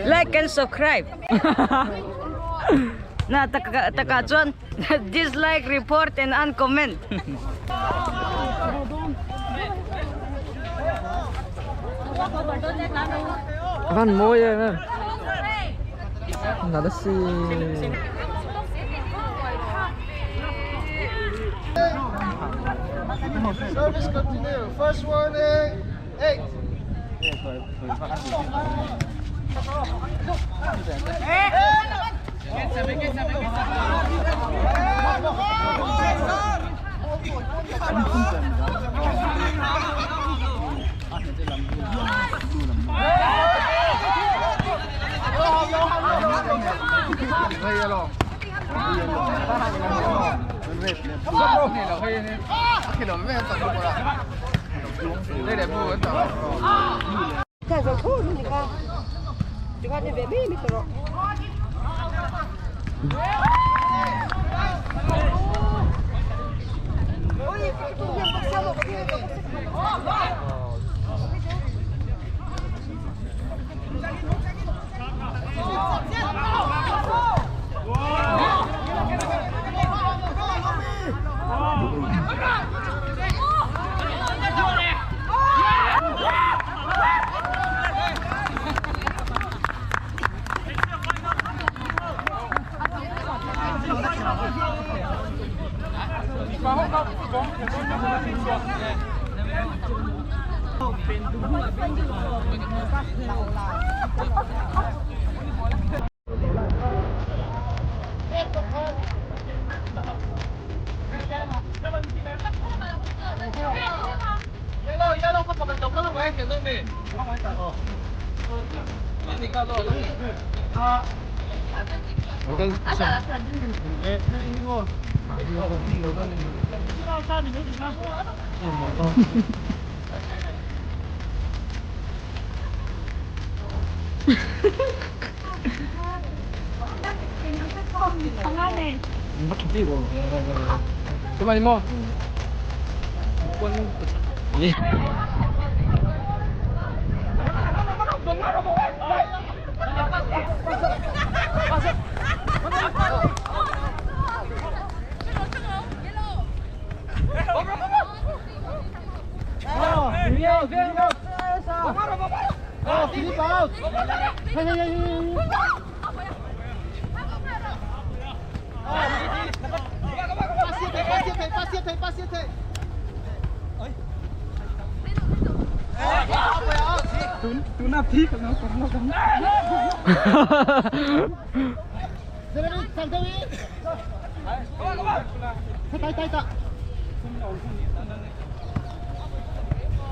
Like and subscribe. Na takah chuan dislike, report and uncomment. Van mawi em em. Nala si. Service continue. First warning, 8.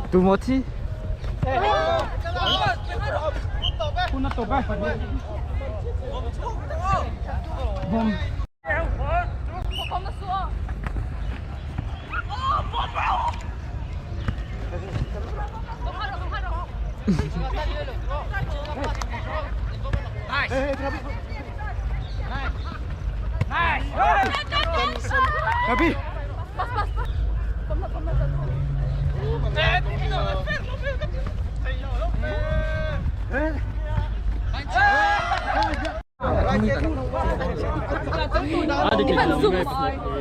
Tumoti.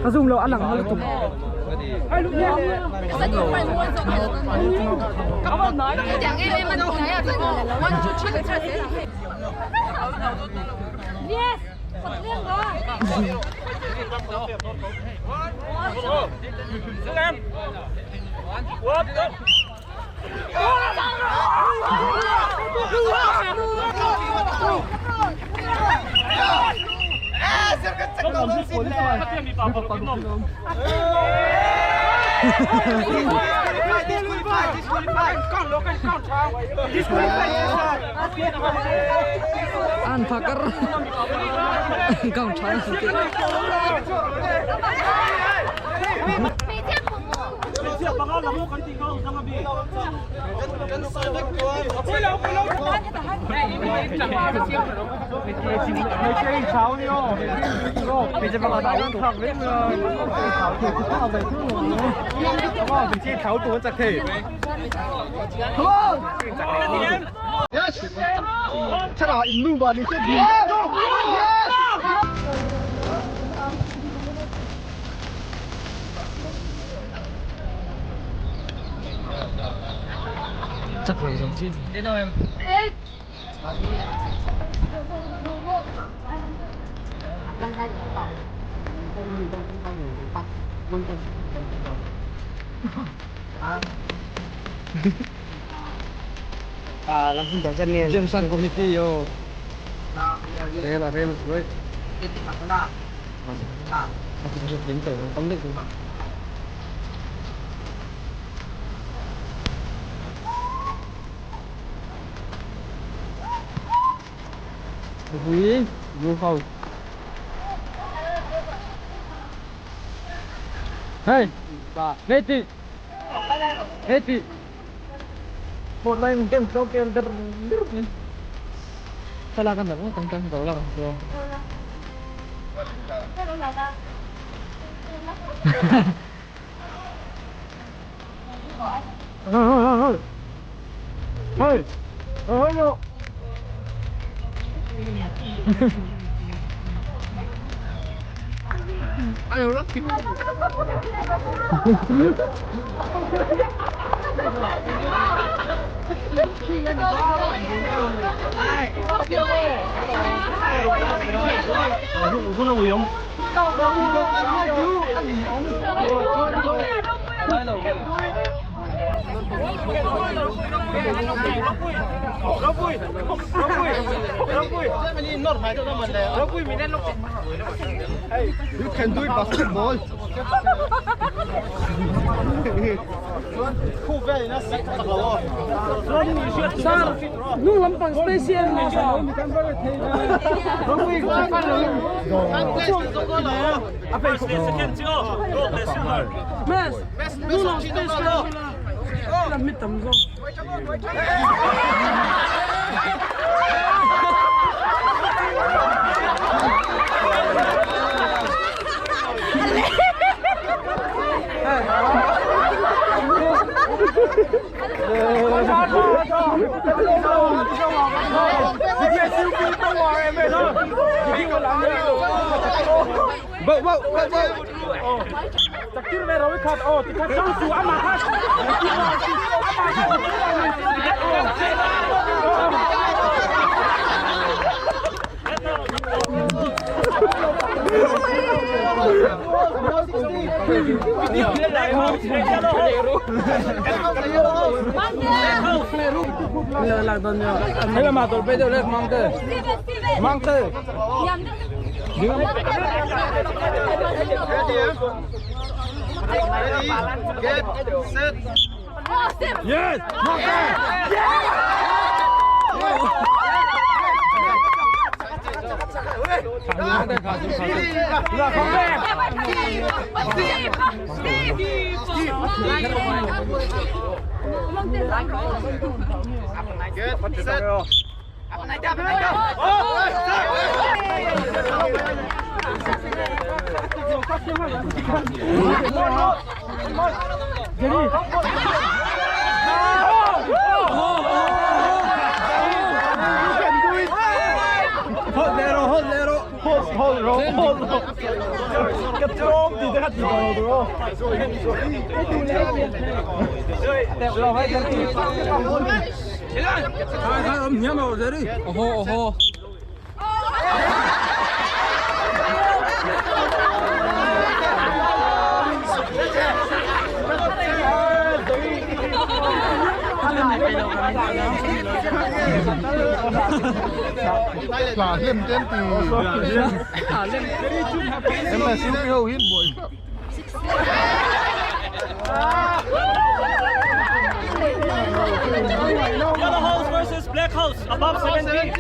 Ka zoom lo a lang lo lutuk. An phakar. Gong chang. Chắc rồi giống chứ. Đến đâu em? Jameson Committee yo. Đây là đây rồi. Hey, Neti. Neti. Một đây mình kêu kêu kêu der der. Talakan na mo, tangtang tao lang. So. Hey. Hey. Hey. You can do it basketball. Ready, get, set. Yes. Get, set. Oho, oho. Là thêm tên từ Em là siêu phiêu hiên bụi. Yellow house versus black house above 70.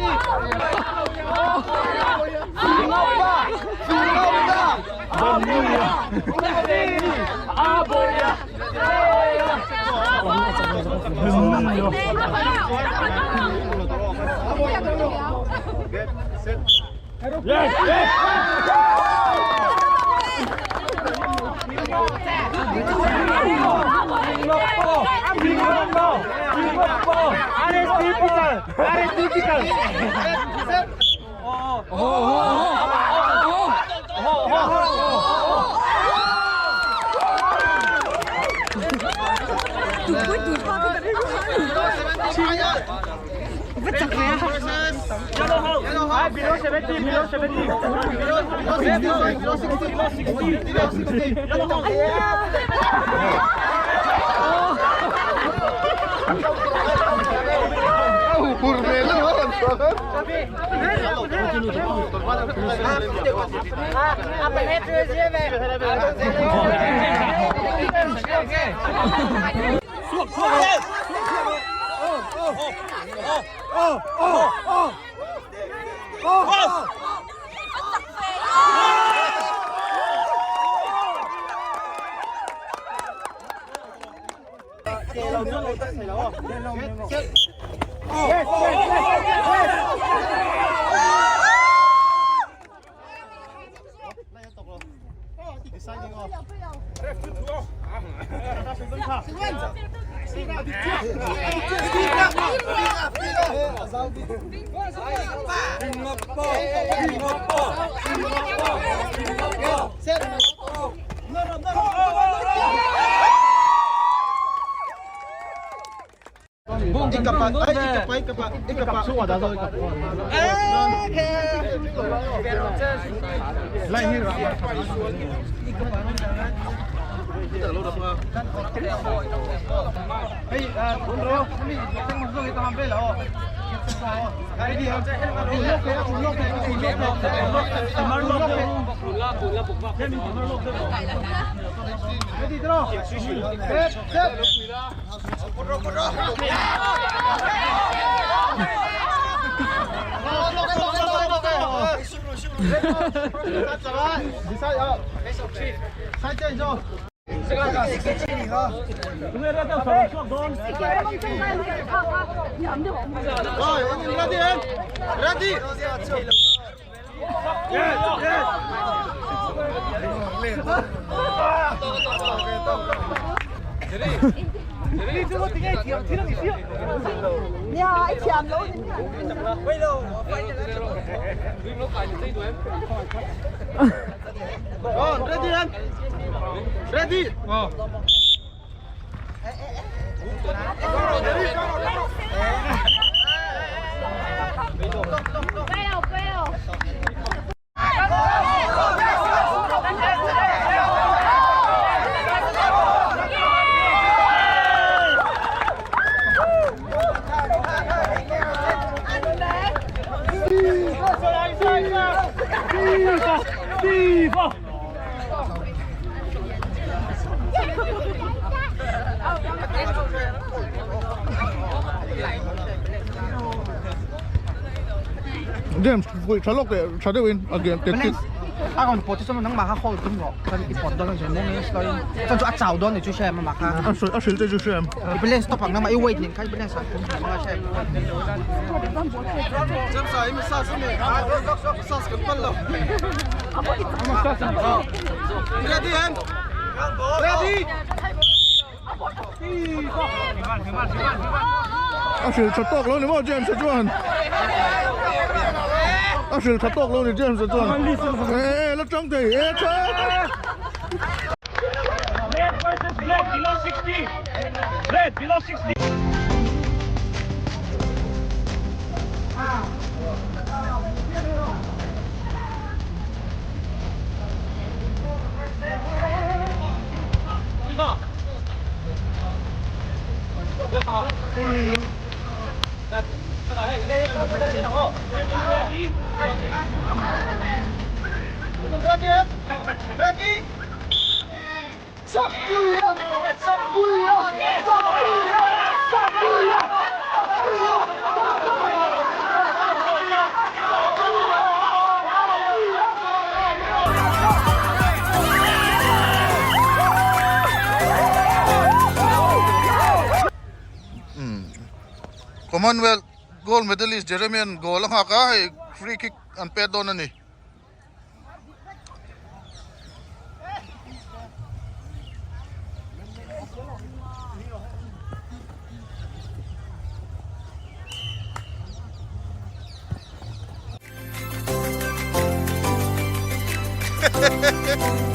Below 70, below 70. Below 60, sorry, below 60. Below 60. Below 60. Yellow house. James tha lawk leh tha deuhin a game tactic A rawn pawh chu chuan nangmah kha hold tum rawh chuan i pawt dawn a ni morning slow in chuan chu a chau dawn ni chu hre em amah kha a hrilh a hrilh te chu hre em i balance tawp ang nangmah i weight nen kha i balance ang tum tum anga hre em A hrilh tha tawk lo ni maw James a chuan a hrilh tha tawk lo ni James a chuan e e la tang thei e tha Red versus black below 60. Red below 60. Commonwealth gold medalist Jeremian goal a nghak a hei free kick an pet dawn a ni. Hehehe.